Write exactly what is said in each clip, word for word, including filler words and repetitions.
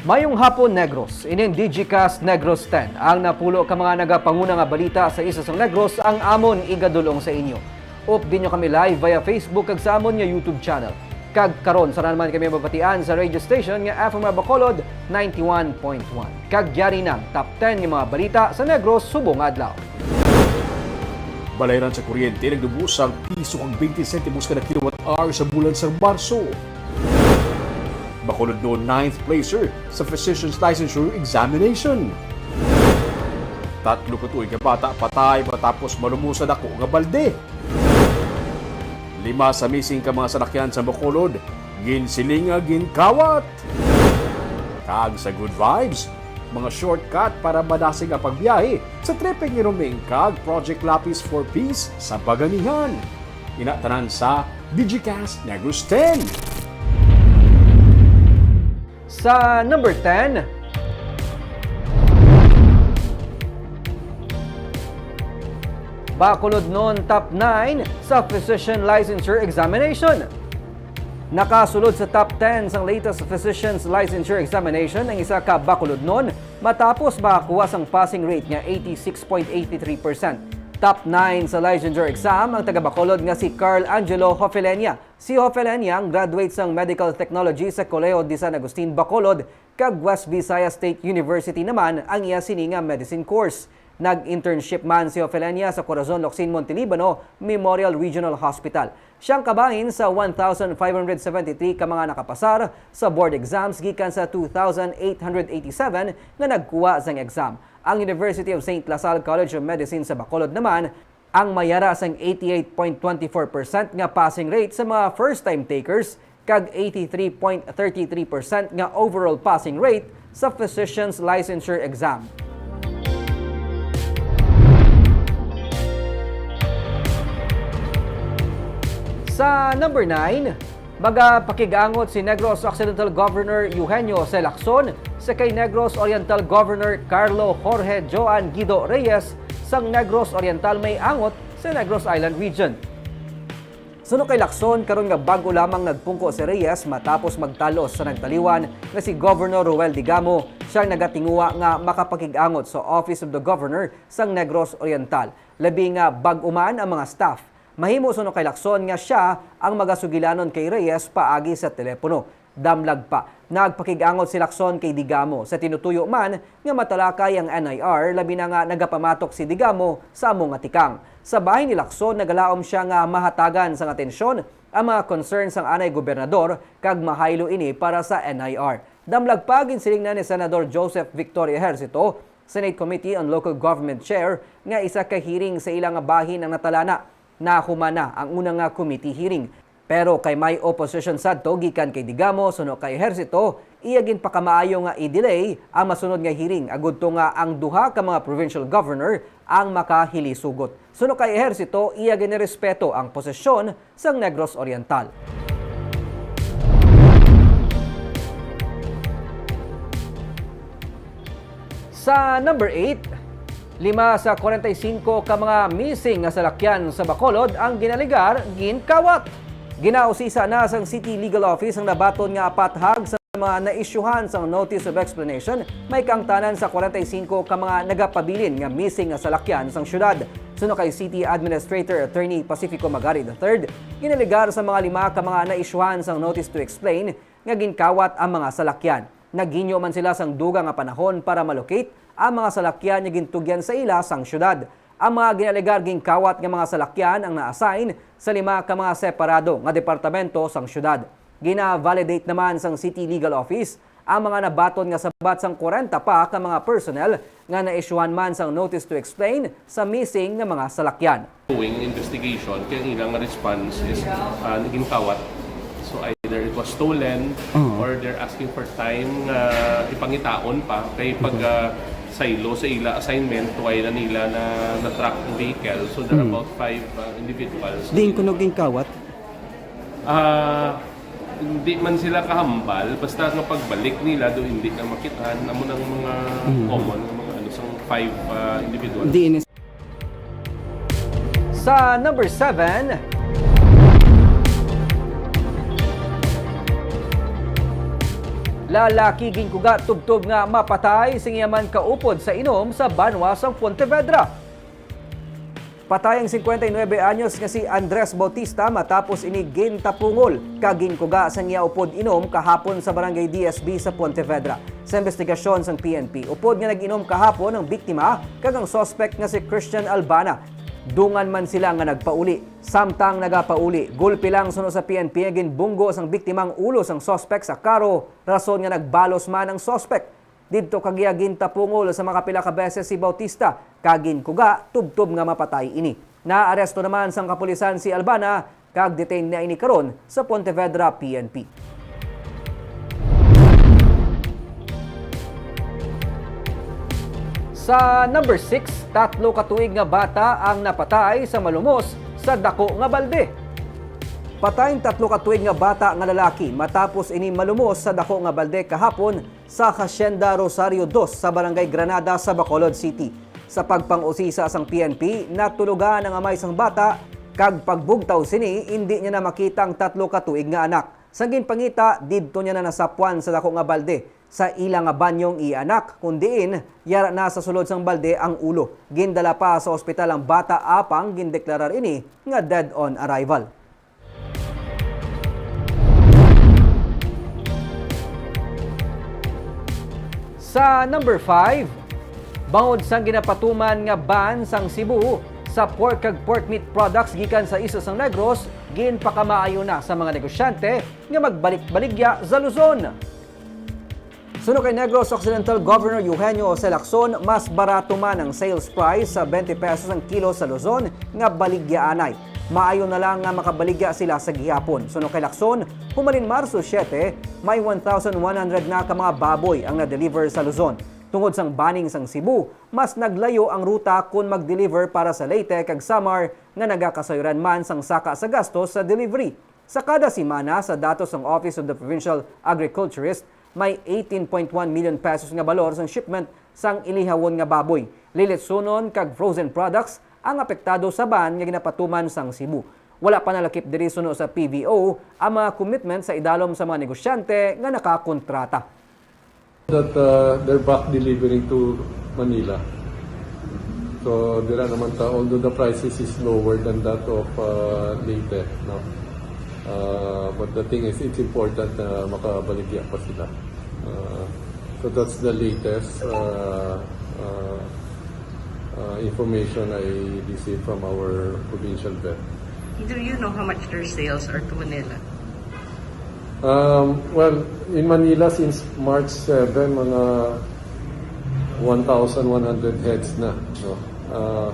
Mayong hapon, Negros. Inin Digicast Negros ten. Ang napulo ka mga nagapanguna nga balita sa isa sang Negros ang amon igadul-ong sa inyo. Updi nyo kami live via Facebook kag sa amon nga YouTube channel. Kag karon, sa naman kami mabatian sa radio station nga F M R Bacolod ninety-one point one. Kag yari na ang top ten nga mga balita sa Negros subong adlaw. Balayran sa kuryente nagdubos sang piso kag twenty sentimos kada kilowatt hour sa bulan sang Marso. Bacolod noon ninth placer sa Physician's Licensure Examination. Tatlo ka tuig nga bata patay matapos malumos sa dako nga balde. Lima sa missing ka mga salakyan sa Bacolod, ginsiling nga ginkawat. Kag sa good vibes, mga shortcut para madasig ang pagbiyahe sa tripping ni Roming kag Project Lapis for Peace sa Baganihan. Ina tanan sa Digicast Negros ten. Sa number ten, Bacolod noon top nine sa Physician Licensure Examination. Nakasulod sa top ten sang latest Physician's Licensure Examination ang isa ka Bacolodnon matapos makakuha sang passing rate nga eighty-six point eight three percent. Top nine sa licensure exam ang taga Bacolod nga si Carl Angelo Hofelenia. Si Hofelenia ang graduate sang Medical Technology sa Colegio de San Agustin, Bacolod, kag West Visayas State University naman ang iya sini nga medicine course. Nag-internship man si Hofelenia sa Corazon Locsin Montelibano Memorial Regional Hospital. Siya ang kabahin sa one thousand five hundred seventy-three ka mga nakapasar sa board exams gikan sa two thousand eight hundred eighty-seven nga nagkuha sang exam. Ang University of Saint La Salle College of Medicine sa Bacolod naman ang may ara sang eighty-eight point twenty-four percent nga passing rate sa mga first-time takers kag eighty-three point thirty-three percent nga overall passing rate sa Physician's Licensure Exam. Sa number nine, magapakig-angot si Negros Occidental Governor Eugenio C. Lacson sa kay Negros Oriental Governor Carlo Jorge Joan Guido Reyes sang Negros Oriental may angot sa Negros Island Region. Suno kay Lacson, karon nga bag-o lamang nagpungko si Reyes matapos magtalos sa nagtaliwan nga si Governor Roel Digamo, siya ang nagatinguha nga makapakig-angot sa Office of the Governor sang Negros Oriental. Labi nga bag-o man ang mga staff. Mahimo suno kay Lacson nga siya ang magasugilanon kay Reyes paagi sa telepono. Damlag pa, nagpakig-angot si Lacson kay Digamo sa tinutuyo man nga matalakay ang N I R, labi na nga nagapamatok si Digamo sa amo nga tikang. Sa bahin ni Lacson, nagalaom siya nga mahatagan sang atensyon ang mga concern sang anay gobernador kag mahaylo ini para sa N I R. Damlag pa, ginsiling na ni Senador Joseph Victor Ejercito, Senate Committee on Local Government Chair, nga isa ka hearing sa ila nga bahin ang natalana. Nahuman na ang una nga committee hearing. Pero kay may opposition sadto gikan kay Digamo suno kay Ejercito, iya ginpakamaayo nga i-delay ang masunod nga hearing agud to nga ang duha ka mga provincial governor ang makahilisugot. Suno kay Ejercito, iya ginirespeto ang posisyon sang Negros Oriental. Sa number eight, lima sa kwarenta y singko ka mga missing nga salakyan sa Bacolod ang ginalegar ginkawat. Ginausisa na sang City Legal Office ang nabaton nga apat hag sa mga naisyuhan sang Notice of Explanation may kaangtanan sa kwarenta y singko ka mga nagapabilin nga missing nga salakyan sang syudad. Suno kay City Administrator Attorney Pacifico Magari the third, ginalegar sa mga lima ka mga naisyuhan sang Notice to Explain nga ginkawat ang mga salakyan. Naghinyo man sila sang dugang nga panahon para ma-locate ang mga salakyan nga gintugyan sa ila sang syudad. Ang mga ginalegar ginkawat nga mga salakyan ang na-assign sa lima ka mga separado nga departamento sang syudad. Gina-validate naman sang City Legal Office ang mga nabaton nga sabat sang kwarenta pa ka mga personnel nga naisyuhan man sang Notice to Explain sa missing nga mga salakyan. Doing investigation, kay ang ilang response is, ah, ginkawat. So either it was stolen Oo. or they're asking for time nga ipangitaon pa. Kay pag, Okay. ah, saylo sa ila assignment, wala na nila na, na-track ang vehicle. So there are Mm. about five, ah, individuals. Diin kuno ginkawat? Ah, hindi man sila kahambal, basta nga pagbalik nila do hindi na makitaan, amo nang mga Mm. common nga mga ano, sang five, ah, individuals. Diin is- Sa number seven, Lalaki ginkuga tubtob nga mapatay sing iya man kaupod sa inom sa banwa sang Pontevedra. Patay ang cincuenta y nueve anyos nga si Andres Bautista matapos ini gintapungol kag ginkuga sang iya upod inom kahapon sa Barangay D S B sa Pontevedra. Sa investigasyon sang P N P, upod nga nag-inom kahapon ang biktima kag ang suspect nga si Christian Albana. Dungan man sila nga nagpauli. Samtang nagapauli, gulpi lang suno sa P N P nga ginbunggo sang biktima ang ulo sang suspect sa karo, rason nga nagbalos man ang suspect. Didto kag iya gintapungol sa makapila ka beses si Bautista kag ginkuga tubtob nga mapatay ini. Naaresto naman sang kapulisan si Albana kag detained na ini karon sa Pontevedra P N P. Sa number six, tatlo ka tuig nga bata ang napatay sa malumos sa dako nga balde. Patay ang tatlo ka tuig nga bata nga lalaki matapos ini malumos sa dako nga balde kahapon sa Hacienda Rosario Dos sa Barangay Granada sa Bacolod City. Sa pagpang-usisa sang P N P, natulugan ang amay sang bata kag pagbugtaw sini, indi niya na makita ang tatlo ka tuig nga anak. Sa ginpangita, didto niya na nasapwan sa dako nga balde sa ila nga banyong iya anak, kun diin yara na sa sulod sang balde ang ulo. Gindala pa sa ospital ang bata apang gindeklarar ini nga dead on arrival. Sa number five, bangod sang ginapatuman nga ban sang Cebu sa pork kag pork meat products gikan sa Isla sang Negros, ginpakamaayo na sa mga negosyante nga magbalik-baligya sa Luzon. Suno kay Negros Occidental Governor Eugenio Jose Lacson, mas barato man ang sales price sa twenty pesos ang kilo sa Luzon nga baligyaanay. Maayo na lang nga makabaligya sila sa gihapon. Suno kay Lacson, humalin Marso siete, may one thousand one hundred na ka mga baboy ang na-deliver sa Luzon. Tungod sang banning sang Cebu, mas naglayo ang ruta kon mag-deliver para sa Leyte kag Samar nga nagakasayuran man sang saka sa gastos sa delivery. Sa kada semana, sa datos sang Office of the Provincial Agriculturist, may eighteen point one million pesos nga balor sang shipment sang ilihawon nga baboy. Lilitsunon kag frozen products ang apektado sa ban nga ginapatuman sang Cebu. Wala pa nalakip diri suno sa P V O ang mga commitment sa idalom sa mga negosyante nga nakakontrata. That, uh, they're back delivering to Manila. So, dira naman ta, although the prices is lower than that of, uh, Leyte, no? Uh, but the thing is, it's important na makabaligya pa sila. Uh, so that's the latest, uh, uh, uh, information I received from our provincial vet. Do you know how much their sales are to Manila? Um, well, in Manila, since March seven, mga one thousand one hundred heads na, no? Uh,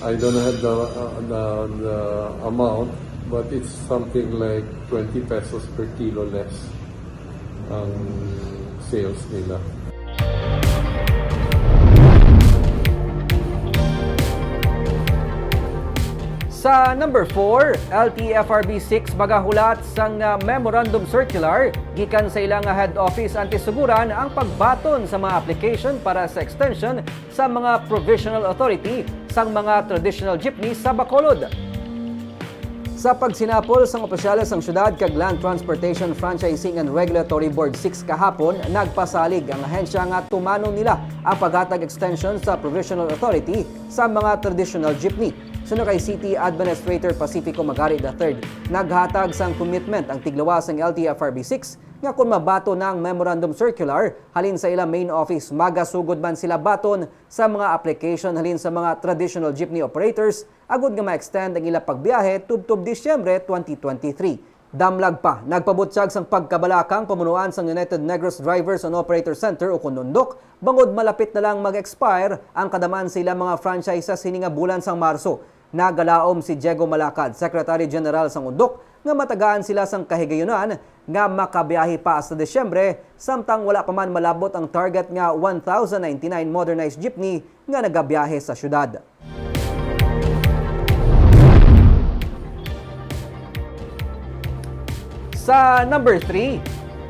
I don't have the, uh, the, the amount, but it's something like twenty pesos per kilo less ang sales nila. Sa number four, L T F R B six magahulat sang, ah, memorandum circular gikan sa ila nga head office anti suguran ang pagbaton sa mga application para sa extension sa mga provisional authority sang mga traditional jeepney sa Bacolod. Sa pagsinapol sang opisyales sang siyudad kag Land Transportation Franchising and Regulatory Board six kahapon, nagpasalig ang ahensya nga tumanon nila ang paghatag extension sa provisional authority sa mga traditional jeepney. Suno kay City Administrator Pacifico Magari the third, naghatag sang commitment ang tiglawas sang L T F R B six nga kon mabaton na ang memorandum circular halin sa ila main office, magasugod man sila baton sa mga application halin sa mga traditional jeepney operators agud nga ma-extend ang ila pagbiyahe tubtob Disyembre twenty twenty-three. Damlag pa, nagpabutyag sang pagkabalaka ang pamunuan sang United Negros Drivers and Operators Center, ukon UNDOC, bangod malapit na lang mag-expire ang kadaman sa ila mga franchises hini nga bulan sang Marso. Nagalaom si Diego Malacad, Secretary General sang UNDOC, nga matagaan sila sang kahigayunan nga makabiyahe pa sa Disyembre, samtang wala pa man malabot ang target nga one thousand ninety-nine modernized jeepney nga nagabiyahe sa siyudad. Sa number three,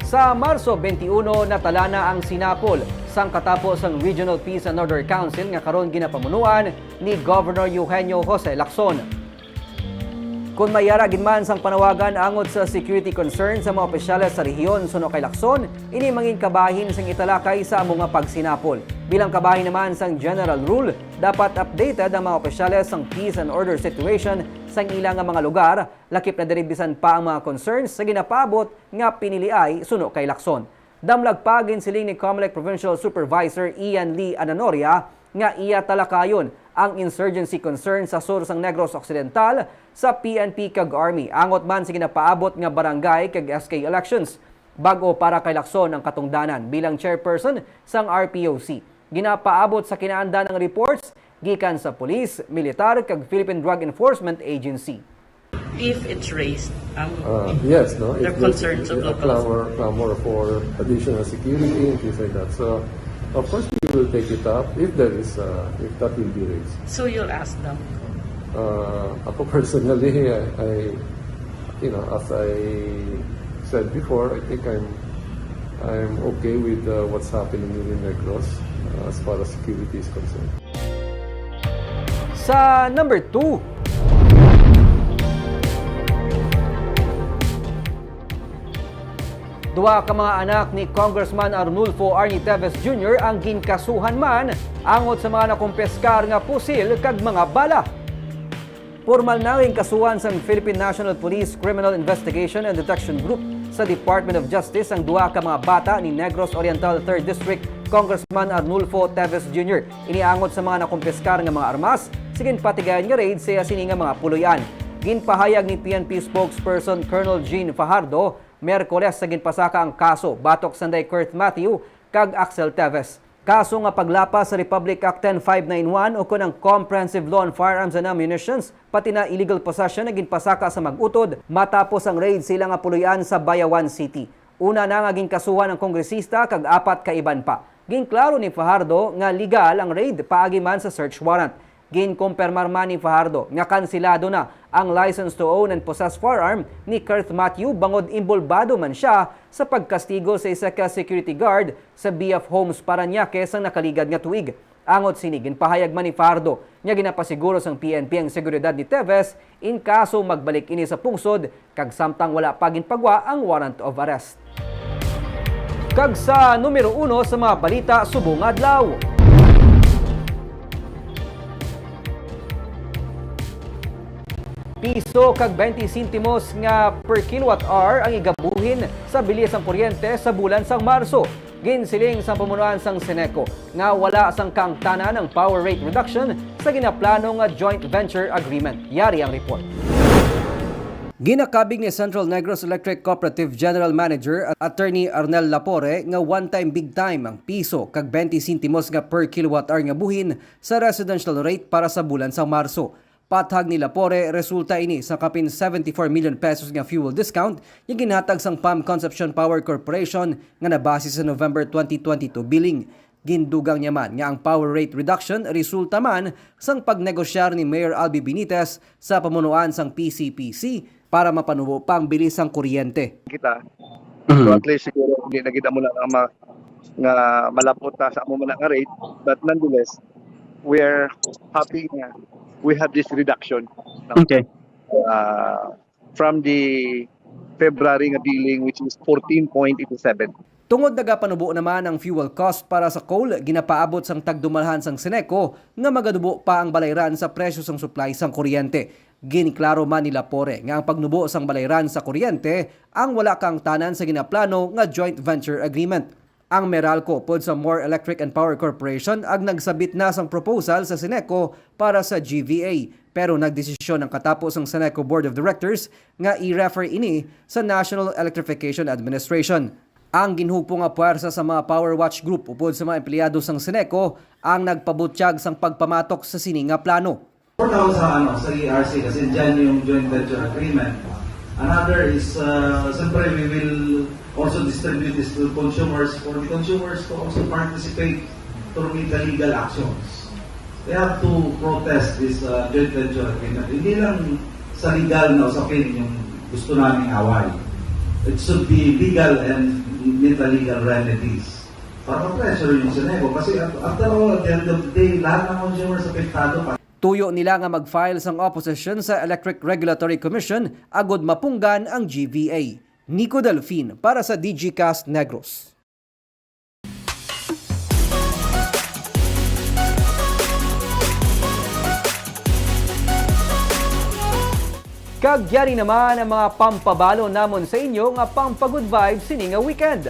sa Marso twenty-one, natala na ang sinapol sang katapo sang Regional Peace and Order Council nga karon ginapamunuan ni Governor Eugenio Jose Lacson. Kon may yara gid man sang panawagan angot sa security concerns sa mga opisyales sa rehiyon suno kay Lacson, ini mangin kabahin sang italakay sa amo nga pagsinapol. Bilang kabahin naman sang general rule, dapat updated ang mga opisyales sang peace and order situation sang ila nga mga lugar, lakip na diri bisan pa ang mga concerns sa ginapaabot nga piniliay suno kay Lacson. Damlag pa, ginsiling ni Comelec Provincial Supervisor Ian Lee Ananoria nga iya talakayon ang insurgency concern sa sur sang Negros Occidental sa P N P kag Army, angot man sa ginapaabot nga barangay kag S K elections. Bag-o para kay Lacson ang katungdanan bilang chairperson sang R P O C. Ginapaabot sa kinaandan ang reports gikan sa pulis, militar, kag Philippine Drug Enforcement Agency. If it's raised, ang Uh, yes, no? There If are concerns of there's a locals. clamor, clamor for additional security and things like that. So, of course, we will take it up if there is, uh, if that will be raised. So you'll ask them. Uh, ako personally, I, I, you know, as I said before, I think I'm, I'm okay with uh, what's happening here in Negros uh, as far as security is concerned. Sa number two, duha ka mga anak ni Congressman Arnulfo Arnie Teves Junior ang ginkasuhan man angot sa mga nakumpiskar nga pusil kag mga bala. Pormal na ginkasuhan sang Philippine National Police Criminal Investigation and Detection Group sa Department of Justice ang duha ka mga bata ni Negros Oriental Third District Congressman Arnulfo Teves Junior. Ini angot sa mga nakumpiskar nga mga armas sa ginpatigayon nga raid sa iya sini nga mga puloy-an. Ginpahayag ni P N P spokesperson Colonel Jean Fajardo, Miyerkules sa ginpasaka ang kaso batok sanday Kurt Matthew kag Axel Teves. Kaso nga paglapas sa Republic Act ten five nine one ukon ang Comprehensive Law on Firearms and Ammunitions, pati na illegal possession nga ginpasaka sa mag-utod matapos ang raid sa ila nga puloy-an sa Bayawan City. Una na nga ginkasuhan ang kongresista kag apat ka iban pa. Ginklaro ni Fajardo nga legal ang raid paagi man sa search warrant. Ginkumpirmar man ni Fajardo nga kansilado na ang license to own and possess firearm ni Kurt Matthew bangod imbolbado man sia sa pagkastigo sa isa ka security guard sa B F Homes, Parañaque sang nakaligad nga tuig. Angot sini, ginpahayag man ni Fajardo nga ginapasiguro sang P N P ang seguridad ni Teves in kaso magbalik ini sa pungsod kag samtang wala pa ginpagwa ang warrant of arrest. Kag sa numero uno sa mga balita subong adlaw. Piso kag twenty sentimos nga per kilowatt hour ang igabuhin sa bili sang kuryente sa bulan sang Marso. Ginsiling sang pamunuan sang Ceneco nga wala sang kaangtanan ang power rate reduction sa ginaplano nga joint venture agreement. Yari ang report. Ginakabig ni Central Negros Electric Cooperative General Manager Attorney Arnel Lapore nga one time big time ang piso kag twenty sentimos nga per kilowatt hour nga buhin sa residential rate para sa bulan sang Marso. Pathag ni Lapore, resulta ini sa kapin seventy-four million pesos nga fuel discount nga ginhatag sang PAM Concepcion Power Corporation nga nabase sa November twenty twenty-two billing. Gindugang niya man nga ang power rate reduction resulta man sang pagnegosyar ni Mayor Albi Benitez sa pamunuan sang P C P C para mapanubo pa ang bili sang kuryente. Kita. So at least siguro hindi na kita muna nga, ma, nga malapot ta sa amo man nga rate, but nonetheless, we are happy nga we have this reduction, no? Okay. Uh, from the February nga billing, which is fourteen point eight seven. Tungod nagapanubo naman ang fuel cost para sa coal, ginapaabot sang tagdumalhan sang Ceneco nga magadubo pa ang balayran sa presyo sang supply sang kuryente. Ginklaro man ni Lapore nga ang pagnubo sang balayran sa kuryente ang wala kaangtanan sa ginaplano nga joint venture agreement. Ang Meralco upod sa More Electric and Power Corporation ang nagsabit na sang proposal sa Ceneco para sa G V A, pero nagdesisyon ang katapo sang Ceneco Board of Directors nga i-refer ini sa National Electrification Administration. Ang ginhugpo nga puwersa sa mga Power Watch Group upod sa mga empleyado sang Ceneco ang nagpabutyag sang pagpamatok sa sini nga plano. Portahan sa, ano, sa E R C kasi dyan yung joint venture agreement. Another is, uh, siyempre, we will also distribute this to consumers for the consumers to also participate through the legal actions. They have to protest this, uh, joint venture agreement. Hindi lang sa legal na usapin yung gusto naming away. It should be legal and meet the legal remedies. Para ma-pressure yung Ceneco. Kasi at, after all, at the end of the day, lahat ng consumers apektado. Tuyo nila nga mag-file sang opposition sa Electric Regulatory Commission agud mapunggan ang G V A. Nico Delfin para sa Digicast Negros. Kag yari naman ang mga pampabalo namon sa inyo nga pampagood vibes sini nga weekend.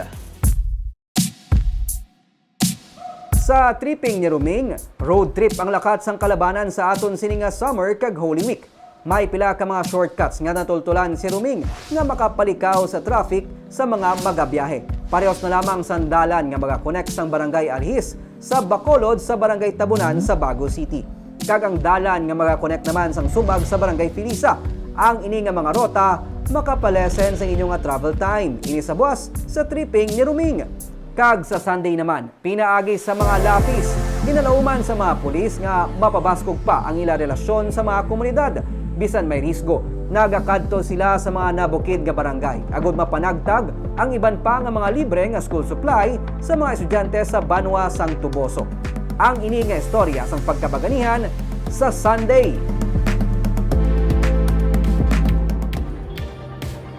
Sa tripping ni Ruming, road trip ang lakat sang kalabanan sa aton sini nga summer kag Holy Week. May pila ka mga shortcuts nga natultulan si Ruming nga makapalikaw sa traffic sa mga magabiyahe. Parehos na lamang sang dalan nga magakonect sang Barangay Alhis sa Bacolod sa Barangay Tabunan sa Bago City. Kag ang dalan nga magakonect naman sang Sumag sa Barangay Filisa. Ang ini nga mga rota makapalesen sa inyo nga travel time. Ini sa buas sa tripping ni Ruming. Kag sa Sunday naman, pinaagi sa mga lapis, ginalauman sa mga pulis nga mapabaskog pa ang ila relasyon sa mga komunidad. Bisan may risgo, nagakadto sila sa mga nabukid nga barangay agud mapanagtag ang iban pa nga mga libre nga school supply sa mga estudyante sa banwa sang Tuboso. Ang ini nga istorya sang pagkabaganihan sa Sunday.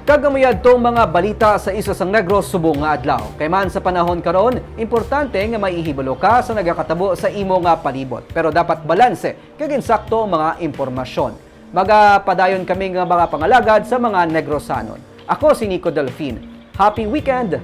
Kag amo yadtong mga balita sa Isla sang Negros subong nga adlaw. Kay man sa panahon karon, importante nga may ihibalo ka sa nagakatabo sa imo nga palibot. Pero dapat balanse kag insakto ang mga impormasyon. Magapadayon kami nga mga pangalagad sa mga Negrosanon. Ako si Nico Delfin. Happy weekend!